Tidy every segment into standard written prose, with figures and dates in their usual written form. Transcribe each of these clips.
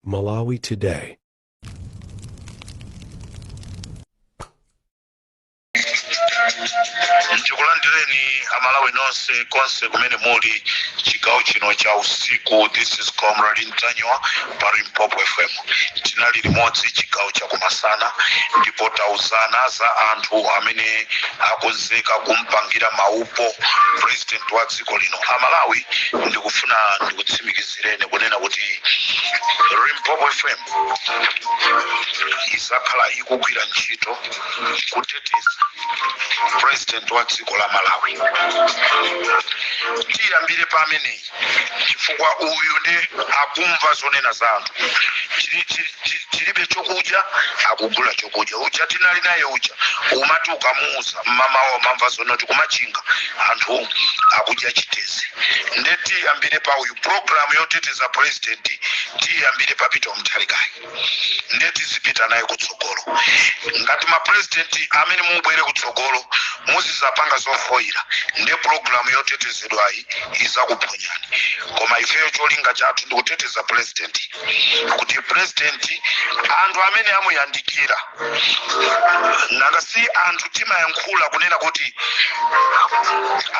Malawi Today. Ndikulandireni Amalawi nonse konse kumene muli chigawo chino cha usiku. This is Comrade Ntanyiwa pa Limpopo FM. Tinali limodzi chigawo cha kumasana ndipo tauzana za anthu amene akonzeka kumpangira maupo president wa dziko lino. Amalawi, ndikufuna ndikutsimikizireni kunena kuti Limpopo FM izakhala ikugwira ntchito kuteteza president wa dziko la Malawi. Tiyambire pa ameneyi chifukwa uyu ndi akumva zonena za anthu. Tilibe chokudya, akugula chokudya. Uja tinali naye uja umati ukamuuza mmamawa umamva zonoti kumachinga anthu akudya chitezi. Nde tiyambire pa uyu. Programu yoteteza president tiyambire pa Peter Mutharikayi, nde tizipita naye kutsogolo. Ngati mapresident amene mubwere kutsogolo muzizapanga zofoyira, nde programu yotetezedwayi izakuphonyani. Koma ifeyo cholinga chathu ndikuteteza president, kuti president anthu amene amuyandikira, nanga si anthu timayankhula kunena kuti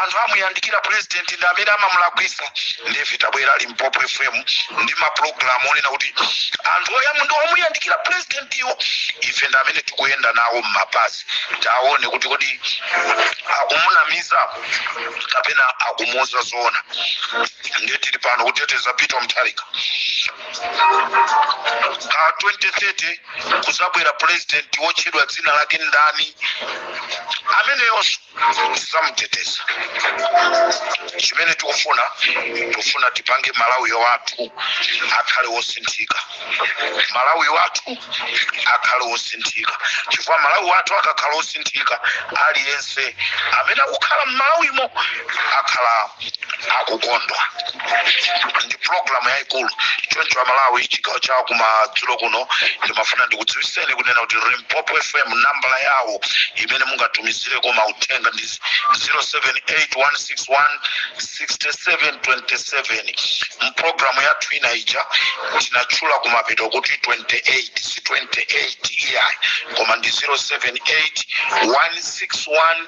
anthu amuyandikira president ndi amene amamulakwisa. Ndife tabwera Limpopo FM ndi mapulogalamu onena kuti anthu oyamba ndi omuyandikira president iwo, ife ndi amene tikuyenda nawo mmapazi, taone kuti kodi akumunamiza kapena akumuuza zoona. Ndiye tili pano kuteteza Peter Mutharika. Ka 2030 kuzabwera president wotchedwa dzina lake ndani, ameneyonso tizamuteteza. Chimene tikufuna, tikufuna tipange Malawi wathu akhale wosinthika, Malawi wathu akhale wosinthika, chifukwa Malawi wathu akakhala wosinthika, aliyense amene akukhala m'Malawimo akhala akukondwa. Ndi programu yayikulu. Choncho Amalawi, chigawo cha kumadzulo kuno ndimafuna ndikudziwiseni kunena kuti Limpopo FM nambala yawo imene mungatumizireko mauthenga ndi 078161 6727. Mpulogalamu yathu ina ija tinatchula kumapeto kuti 28, si 28 iyayi, koma ndi 078161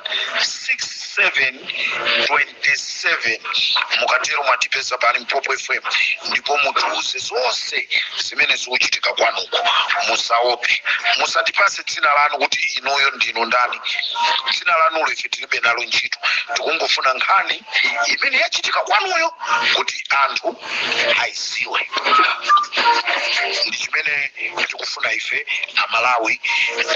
6727. Mukatero mwatipeza pa Limpopo FM, ndipo mutiuze zonse zimene zikuchitika kwanuko. Musaope, musatipase dzina lanu kuti inuyo ndinu ndani. Dzina lanulo ife tilibe nalo ntchito. Tikungofuna nkhani imene yachitika kwanuyo kuti anthu aiziwe. Ndi chimene tikufuna ife Amalawi,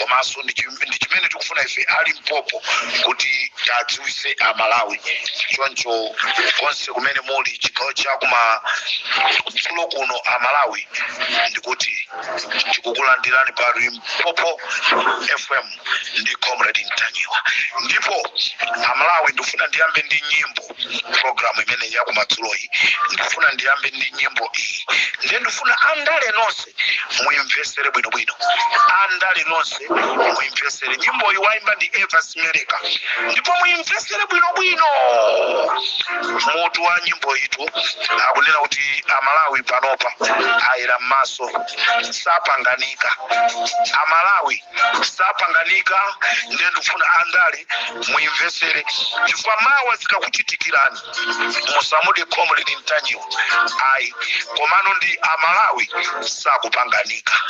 komanso ndi chimene tikufuna ife a Limpopo kuti tadziwise Amalawi. Choncho konse kumene muli chigawo cha kumadzulo kuno, Amalawi, ndikuti tikukulandirani pa Limpopo FM ndi Comrade Ntanyiwa. Ndipo Amalawi, ndifuna ndiyambe ndi nyimbo. Programu imene yakumadzuloyi ndifuna ndiyambe ndi nyimbo iyi. Ndiye ndifuna andale nonse muimvesere bwinobwino, andale nonse muimvesere nyimbo iyi. Waimba ndi Eva Simeleka, ndipo muimvesere bwinobwino. Mutu wa nyimbo itu akunena kuti Amalawi panopa ayera m'maso, sapanganika. Amalawi sapanganika. Ndiye ndikufuna andale muimvesere, chifukwa mawa zikakuchitikirani musamude Comrade Ntanyiwa ayi, komano ndi Amalawi sakupanganika.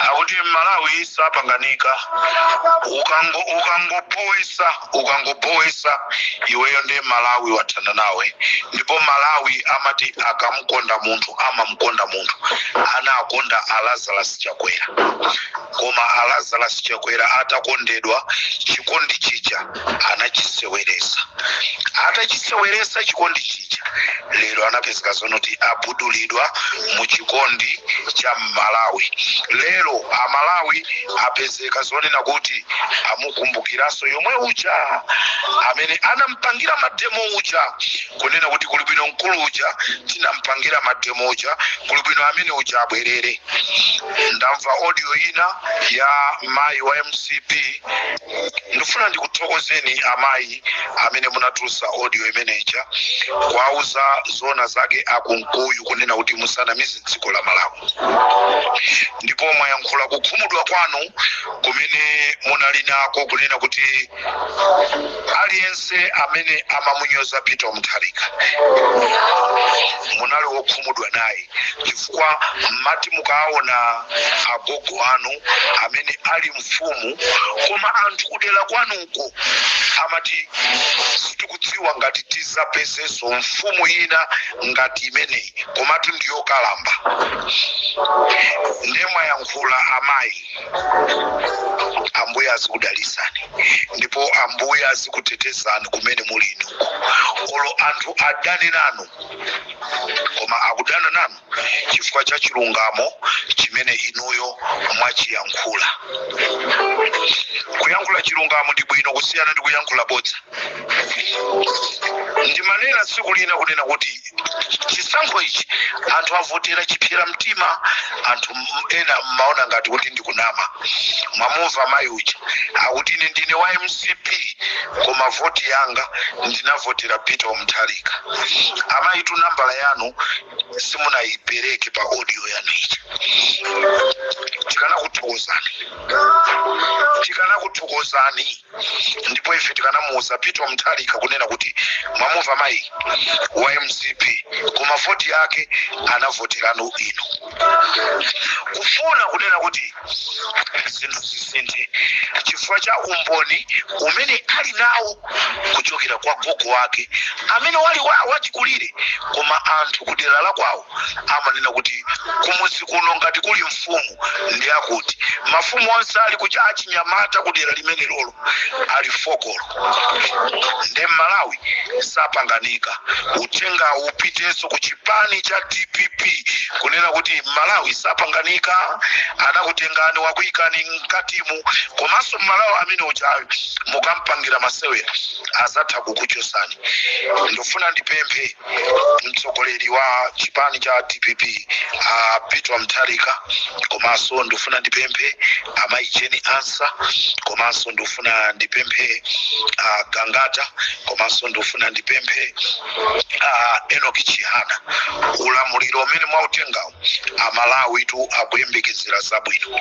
Akuti Malawi sapanganika. Ukangopoesa, ukangopoesa iweyo, ndi Malawi wathana nawe. Ndipo Malawi amati akamkonda munthu, amamkonda munthu. Anakonda a Lazarus Chakwera, koma a Lazarus Chakwera atakondedwa, chikondi chija anachiseweresa. Atachiseweresa chikondi chija, lero anapezeka zonoti abudulidwa mu chikondi cha Malawi. Lero Amalawi apezeka zonena kuti amukumbukiranso yomwe uja amene anampangira mademo uja, kunena kuti kuli bwino mkulu uja tinampangira mademo uja, kuli bwino amene uja abwerere. Ndamva audio ina ya mayi wa MCP. Ndifuna ndikuthokozeni amayi amene munatulutsa audio imeneja, kuwauza zona zake akunkuyu, kunena kuti musanamize dziko la Malawi. Ndipo mwayankhula kukhumudwa kwanu kumene munali nako, kunena kuti aliyense amene amamunyoza Peter Mutharika munali wokhumudwa naye, chifukwa mmati mukaona agogo anu amene ali mfumu, koma anthu kudera kwanuko amati sitikudziwa ngati tizapezenso mfumu ina ngati imeneyi, komatu ndiyokalamba. Ndiye mwayankhula amayi, Ambuye azikudalisani ndipo Ambuye azikutetezani kumene muli inuko. Olo anthu adane nanu, koma akudana nanu chifukwa cha chilungamo chimene inuyo mwachiyankhula. Kuyankhula chilungamo ndi bwino kusiyana ndi kuyankhula bodza. Ndimanena tsiku lina kunena kuti chisankho ichi anthu avotera chipsera mtima. Anthu ena mmaona ngati kuti ndikunama. Mwamumva mayi uja akuti, "Ine ndine wa MCP, koma voti yanga ndinavotera Peter Mutharika." Amayi, tu nambala yanu simunayipereke pa audio yanu ija. Tikanakuthokozani, tikanakuthokozani, ndipo ife tikanamuuza Peter Mutharika kunena kuti mwamumva mayi wa MCP, koma voti yake anavoteranu inu, kufuna kunena kuti zinthu zisinthe chifukwa cha umboni umene ali nawo kuchokera kwa gogo wake amene wali wachikulire, koma anthu kudera la kwawo amanena kuti kumuzi kuno ngati kuli mfumu ndi akuti mafumu onse ali kucha achinyamata kudera limene lolo ali fokolo. Nde Malawi sapanganika. Uthenga upitenso ku chipani cha DPP kunena kuti Malawi sapanganika. Anakutengani Wakuyikani mkatimu, komanso Mmalawi amene uchayo mukampangira masewera azatha kukuchosani. Ndifuna ndipemphe mtsogoleri wa chipani cha DPP, Peter Mutharika, komanso ndifuna ndipemphe amayi Jane Ansah, komanso ndifuna ndipemphe Gangata, komanso ndifuna ndipemphe Enoch Chihana. Ulamuliro umene mwautengawo, Amalawi tu akuyembekezera zabwino.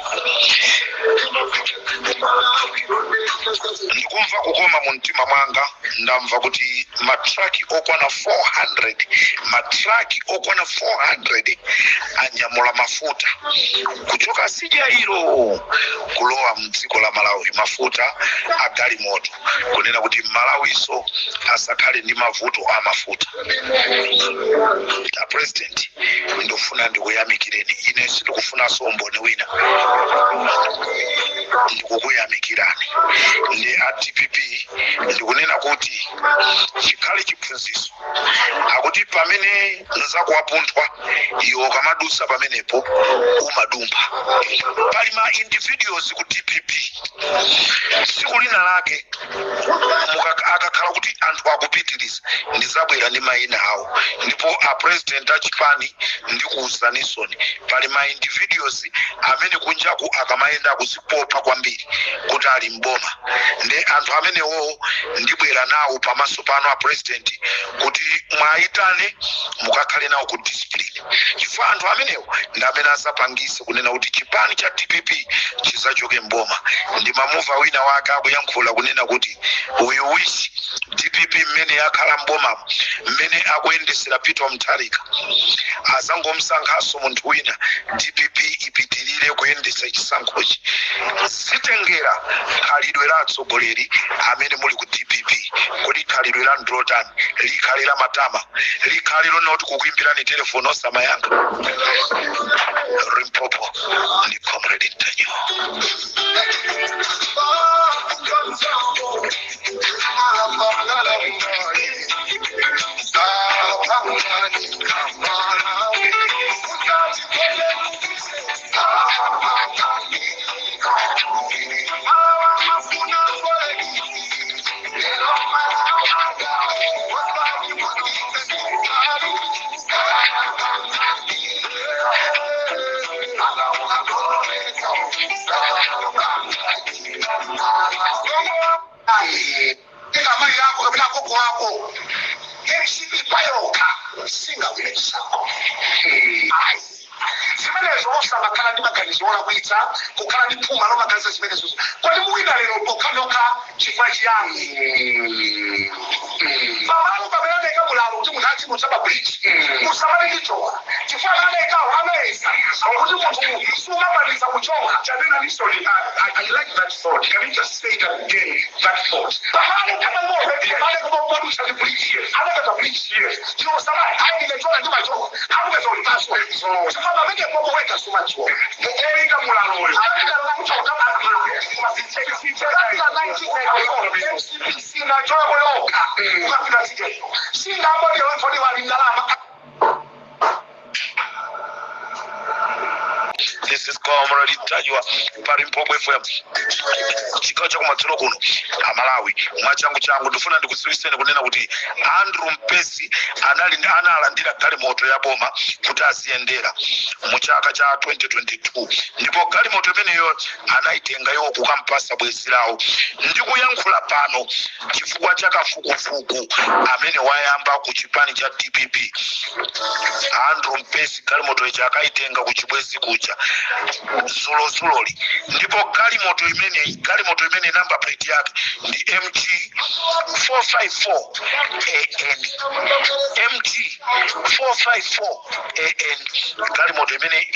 Ndikumva kukoma mu mtima mwanga. Ndamva kuti matraki okwana 400, matraki okwana 400 anyamula mafuta kuchoka sijairo kulowa mdziko la Malawi, mafuta a galimoto, kunena kuti Malawiso asakhale ndi mavuto a mafuta. A President, ndofuna ndikuyamikireni. Ine sindikufunanso umboni wina, ndikukuyamikirani. Ndi a DPP, ndikunena kuti chikhale chiphunzitso, akuti pamene nzako wapunthwa, iwe ukamadusa pamenepo umadumpha. Pali ma individuals ku DPP, tsiku lina lake akakhala kuti anthu akupitiriza, ndizabwera ndi mayina awo. Ndipo a President achipani, ndikuwuzanisoni, pali ma individuals amene kunjaku akamayenda akuzipopa kwambiri kuti ali mboma. Ndi anthu amenewo ndibwera nawo pamaso pano, a President, kuti mwayitane mukakhale nawo ku discipline, chifukwa anthu amenewo ndi amene azapangise kunena kuti chipani cha DPP chizachoke mboma. Ndi mamuva wina wake akuyankhula kunena kuti we wish DPP mmene yakhala mbomamo, mmene akuyendesera Peter Mutharika, azangomsankhanso munthu wina, DPP ipitirire kuyendesa chisankhochi. Zitengera khalidwe la atsogoleri amene muli ku DPP. Kodi khalidwe lanu ndilotani? Likhale la matama? Likhale lonoti kukuimbirani telefoni osamayankha? Limpopo ndi Comrade Ntanyiwa. Amayi ako kapena agogo ako, MCP payokha singawine chisankho, ayi. Zimenezo osamakhala ndi maganizo olakwitsa, kukhala ndi phuma lomaganiza zimenezo. Kodi muwina lero nokhanokha chifukwa chiyani? Pamalo pamene anayika mulalo kuti munthu azidutsa pa bridge, musamale ndi chowa, chifukwa anayikawo anayesa kuti munthu sumakwanitsa kuchoka. Chanena Nisoni, I like that thought. Can you just say it again, that thought? Pamalo pamalo kumadusa ndi bridge, anakata bridge, chiwosamale ayi, ndikachoka ndimachoka, akupeza uli paso, chifukwa pamene popo weka sumachoka. Oyika mulaloyo. MCP sinachoka yokha ukafika siteyo, singambodewefodi wali ndalama. This is Comrade Ntanyiwa pa Limpopo FM, chigawo chakumadzulo kuno. Amalawi, mwachangu changu ndifuna ndikudziwiseni kunena kuti Andrew Mpesi anali analandira galimoto ya boma kuti aziyendera mu chaka cha 2022, ndipo galimoto imeneyo anayitenga iwo kukampasa bwenzi lawo. Ndikuyankhula pano, chifukwa cha kafukufuku amene wayamba ku chipani cha DPP, Andrew Mpesi galimoto ija akayitenga ku chibwezi kuja zulozuloli. Ndipo galimoto imeneyi, galimoto imene number plate yake ndi MG 454 AN, MG 454 AN, galimoto imene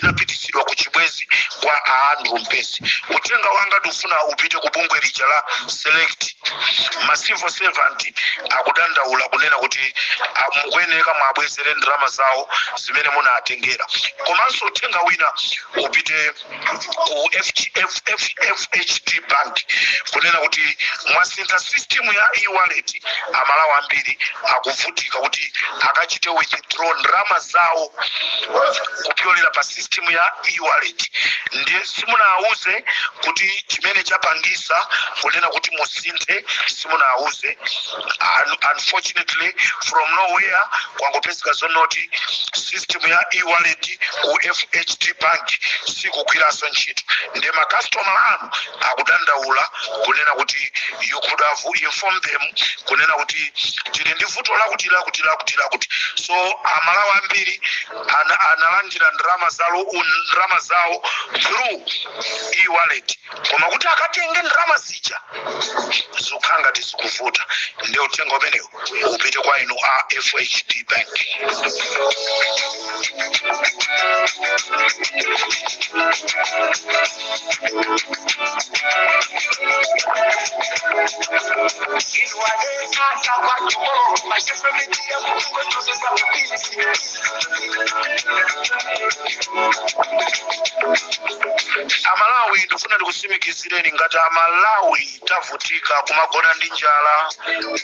inapitisidwa ku chibwezi kwa Andrew Mpesi. Uthenga wanga ndikufuna upite ku bungwe lija la Select. Ma civil servant akudandaula kunena kuti mukuyeneka mwabwezere ndalama zawo zimene munatengera. Komanso uthenga wina upite ku FHD Bank kunena kuti mwasintha system ya e-wallet. Amalawi ambiri akuvutika kuti akachite withdraw ndalama zawo kupyolera pa system ya e-wallet. Ndiye simunawuze kuti chimene chapangisa kunena kuti musinthe, simunawuze. Unfortunately, from nowhere kwangopezeka zonoti system ya e-wallet ku FHD Bank sikugwiranso ntchito. Ndiye makastoma anu akudandaula kunena kuti you could have informed them kunena kuti tili ndi vuto lakuti, lakuti, lakuti, lakuti. So Amalawi ambiri analandira ndalama zawo through e-wallet, koma kuti akatenge ndalama zija zikukhala ngati zikuvuta. Ndiye uthenga umenewo upite kwa inu a FHD Bank. Amalawi, ndifuna ndikusimikizireni, ngati Amalawi tavutika kumagona ndi njala,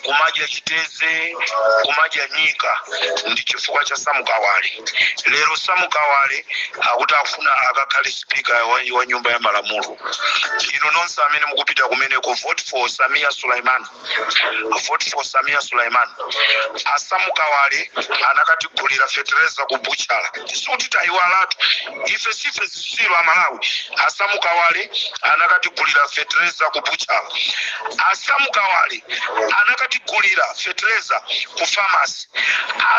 kumadya chiteze, kumadya nyika, ndi chifukwa cha Samukawale. Lero Samukawale akuti afuna akakhale speaker wa nyumba ya malamulo. Inu nonse amene mukupita kumeneko, vote for Samia Sulaiman, vote for Samia Sulaiman. Asamukawale anakatigulira fetereza ku buchala. Sikuti tayiwalatu ife, sife zisilu Amalawi. Asamukawale anakatigulira fetereza ku buchala. Asamukawale anakatigulira fetereza ku pharmacy.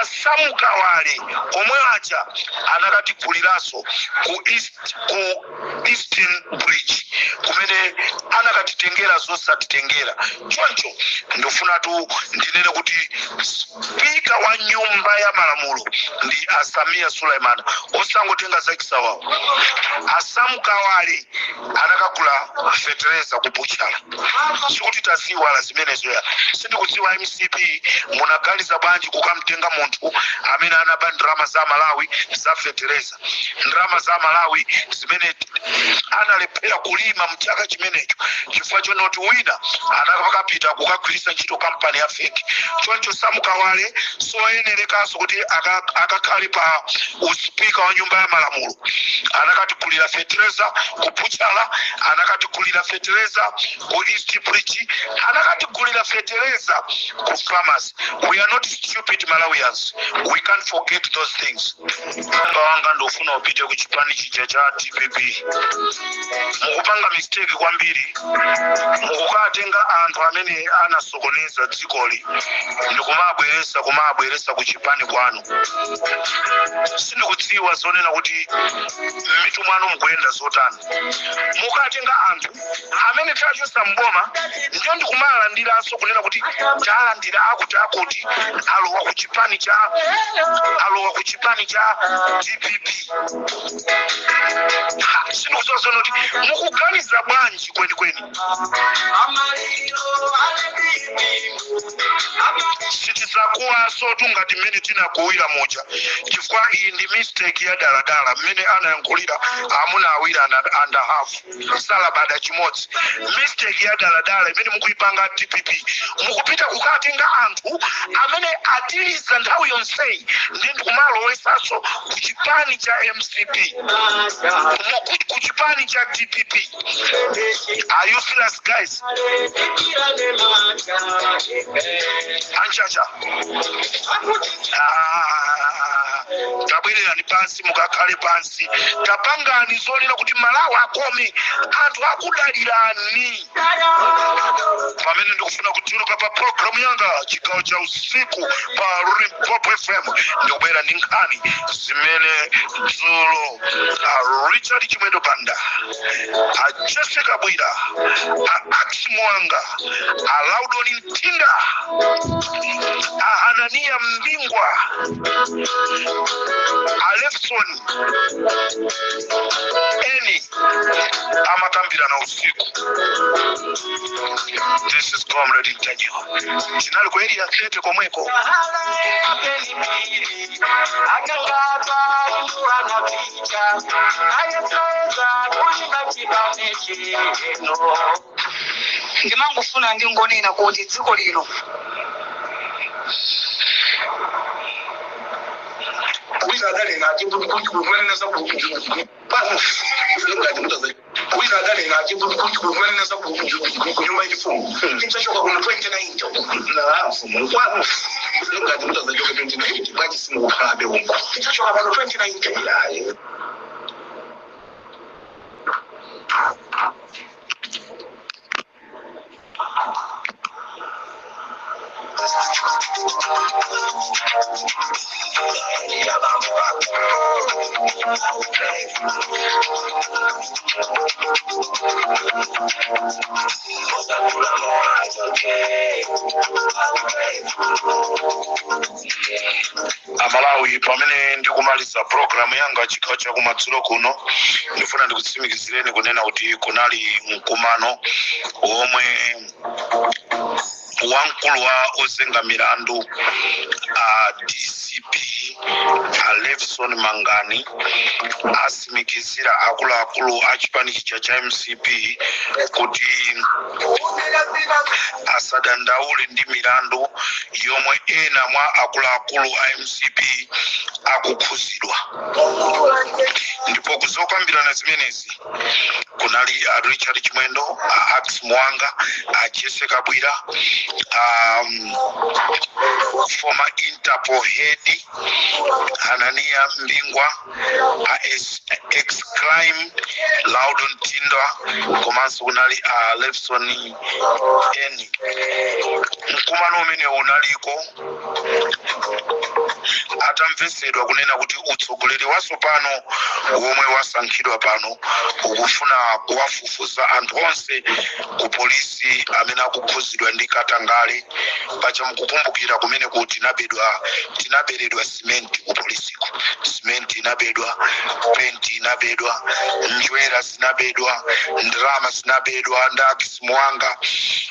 Asamukawale omwe aja anakatiguliranso ku Eastern Bridge, kumene anakatitengera zosatitengera. Choncho ndifunatu ndinene kuti spika wa nyumba ya malamulo ndi Asamia Suleiman, osangotenga zakisawawo. Asamukawale anakagula fetereza ku buchala, sikuti taziwala zimenezo ya. Sindikudziwa MCP munaganiza bwanji kukamtenga munthu amene anaba ndalama za Malawi za fetereza, ndalama za Malawi zimene analephera kulima mchaka chimenecho chifukwa chonoti wina anakapita kukagwiritsa ntchito kampani ya fake. Choncho Samukawale soyenerekanso kuti akakhale pa uspika wa nyumba ya malamulo. Anakatigulira fetereza ku buchala, anakatigulira fetereza ku East Bridge, anakatigulira fetereza ku pharmacy. We are not stupid Malawians, we can't forget those things. Wanga ndofuna upite ku chipani chija cha DPP. Mukupanga mistake kwambiri, mukukatenga anthu amene anasokoneza dzikoli ndikumabweresa kumabweresa ku chipani kwanu. Sindikudziwa zonena kuti mmitu mwanu mukuyenda zotani. Mukatenga anthu amene tachosa mboma, ndiyo ndikumalandiranso kunena kuti talandira akuti akuti alowa ku chipani cha DPP. Ha, sindikudziwa zono kuti mukuganiza bwanji kwenikweni. Sitizakuwaso tungati mmene tinakuwira muja, chifukwa iyi ndi mistake ya daladala. Mmene anayankhulira amuna awiri and a half salabada chimodzi. Mistake ya daladala imene mukuipanga DPP, mukupita kukatenga anthu amene atiliza nthawi yonseyi ndi ndikumalowesanso ku chipani cha MCP, ku chipani cha DPP. Are you serious, guys? Anchacha. Ah, tabwererani pansi, mukakhale pansi, tapangani zonena kuti Malawi akome. Anthu akudalirani. Pamene ndikufuna kutuluka pa programu yanga chigawo cha usiku pa Limpopo FM, ndikubwera ndi nkhani zimene dzulo Richard Chimwendo Banda, a Jessica Kabwira, a Ax Mwanga, a Laudon Mtinda, a Hanania Mbingwa, a Lefson Eni amakambirana usiku. This is Comrade Ntanyiwa. Tinali ku Area 30 komweko. Ndimangofuna ndingonena kuti dziko lino Wina adanena kumanena za wina adanena kumanena za kunyumba yachifumu tinchachoka kuno 2090 na mfumu kwanu ngati mutazachoka 2090 bwachi simukukhalabe uko tinchachoka pano 2090 yayi. Amalawi, pamene ndikumaliza programu yanga chigawo chakumadzulo kuno, ndifuna ndikutsimikizireni kunena kuti kunali mkumano womwe wamkulu wa ozenga milandu a DCP a Levison Mangani asimikizira akuluakulu a chipani chija cha MCP kuti asadandaule ndi milandu yomwe ena mwa akuluakulu a MCP akukhuzidwa. Ndipo kuzokambirana zimenezi kunali a Richard Chimwendo, a Ax Mwanga, a Jesse Kabwira, former Interpol head Hanania Mbingwa, a ex crime Laudon Tinda, komanso kunali a Lefson Eni. Mkumano umene unaliko atamvesedwa kunena kuti utsogoleri watsopano womwe wasankhidwa pano ukufuna kuwafufuza anthu onse ku polisi amene akukhuzidwa ndi katangale. Paja mukukumbukira kumene kuti tinaberedwa simenti ku polisiko, simenti inabedwa, penti inabedwa, njwera zinabedwa, ndalama zinabedwa ndi Akisi Mwanga.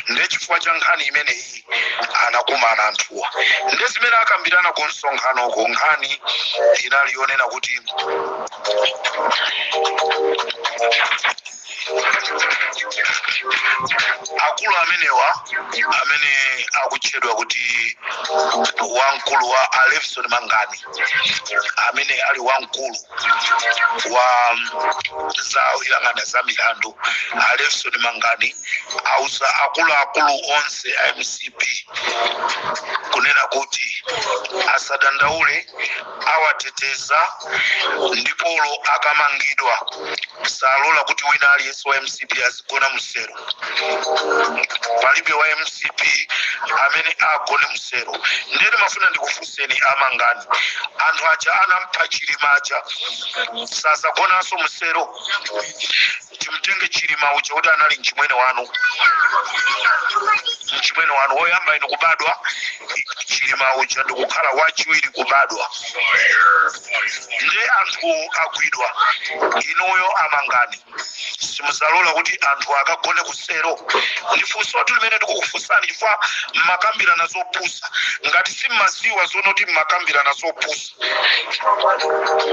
Ndi chifukwa cha nkhani imeneyi anakumana anthuwa ndi zimene akambirana ku msonkhanoko. Nkhani inali yonena kuti akulu amenewa amene akutchedwa kuti wamkulu wa Alefson Mangani, amene ali wamkulu wa za oyang'ana za milandu, Alefson Mangani auza akuluakulu onse a MCP kunena kuti asadandaule, awateteza, ndipolo akamangidwa salola kuti wina aliyense wa MCP azigona msero. Palibe wa MCP amene agone msero. Ndene mafuna ndikufunseni amangani, anthu aja anampha Chilima aja sazagonanso msero? Timtenge Chilima uja kuti anali mchimwene wanu, mchimwene wanu woyamba inu kubadwa, Chilima uja ndikukhala wachiwiri kubadwa, nde anthu agwidwa, inuyo amangani simuzalola kuti anthu akagone kusero? Ndifunso tu limene ndikukufunsani, chifukwa mmakambirana zopusa. Ngati simmaziwa zonoti mmakambirana zopusa,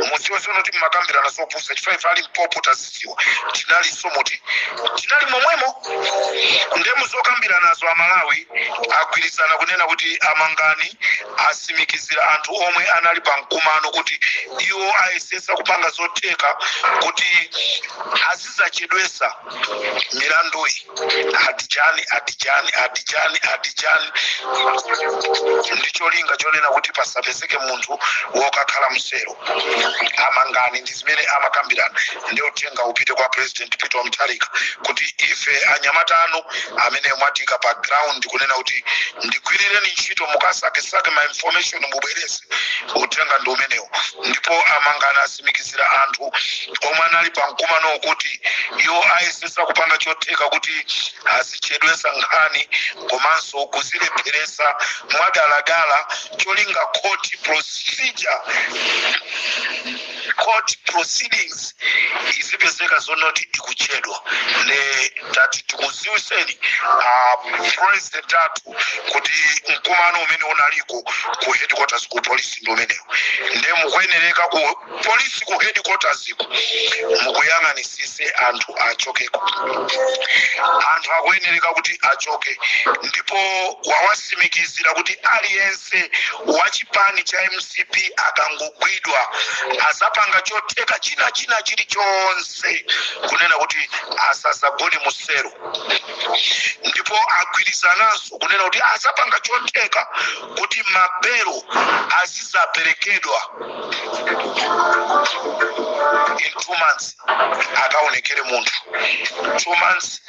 mudziwe zonoti mmakambirana zopusa, chifukwa ife ali Mpopo tazidziwa, tinalinso muti tinali momwemo. Nde muzokambiranazo Amalawi agwirizana kunena kuti amangani asimikizira anthu omwe anali pa mkumano kuti iwo ayesesa kupanga zotheka kuti azizachedwesa milanduyi, adijani adijani adijani adijani, ndicholinga chonena kuti pasapezeke munthu wokakhala msero. Amangani ndi zimene amakambirana. Ndi uthenga upite kwa president. President Peter Mutharika kuti ife anyamata anu amene mwatika pa ground kunena kuti ndigwirireni ntchito, mukasakesake ma information mubwerese, uthenga ndi umenewo. Ndipo amangana asimikizira anthu omwe anali pa mkumano kuti iwo ayesesa kupanga chotheka kuti azichedwesa nkhani komanso kuzilepheresa mwadaladala, cholinga court procedure, court proceedings izipezeka zonoti ikuchedwa. Ne tati tikuziwiseni president athu kuti mkumano umene unaliko ku headquarters ku polisi ndi umenewo. Nde mukuyenereka ku polisi, ku headquarters ku, mukuyang'anisise anthu achokeko. Anthu akuyenereka kuti achoke. Ndipo wawasimikizira kuti aliyense wa chipani cha MCP akangogwidwa azapanga chotheka china china chilichonse kunena kuti asazagone musero. Ndipo agwirizananso kunena kuti azapanga chotheka kuti mabelo azizaperekedwa in 2 months akaonekere munthu, 2 months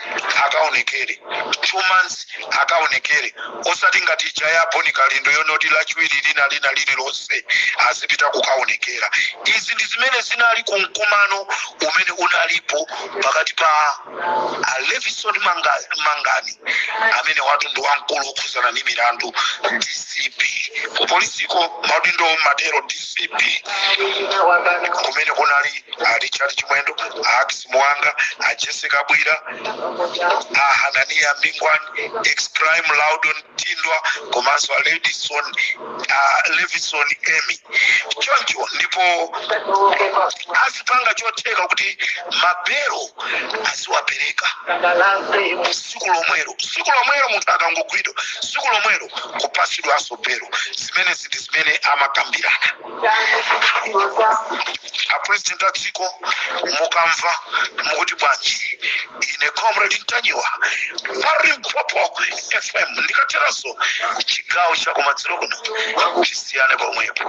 akaonekere, 2 months akaonekere, osati ngati ija ya Boni Kalindo yonoti Lachiwiri lina lina lililonse azipita kukaonekera. Izi ndi zimene zinali ku mkumano umene unalipo pakati pa a Levison Mangani, amene watu ndi wamkulu okhuzana ndi milandu, DCP ku polisiko, maudindo matero DCP, kumene kunali a Richard Chimwendo, a Axi Mwanga, a Jessica Bwira, a Hanania Mbingwani, ex-crime Laudon Tindwa, komanso a Ledison, a Levison Emy choncho. Ndipo azipanga chotheka kuti mabelo aziwapereka siku lomwelo, siku lomwelo munthu akangogwidwa, siku lomwelo kupasidwanso belo. Zimene zindi zimene amakambirana a president a dziko. Mukamva mukuti bwanji? Ine Comrade Ntanyiwa pa Limpopo FM. Ndikateranso chigawo chakumadzulo kuno tisiyane pomwepo.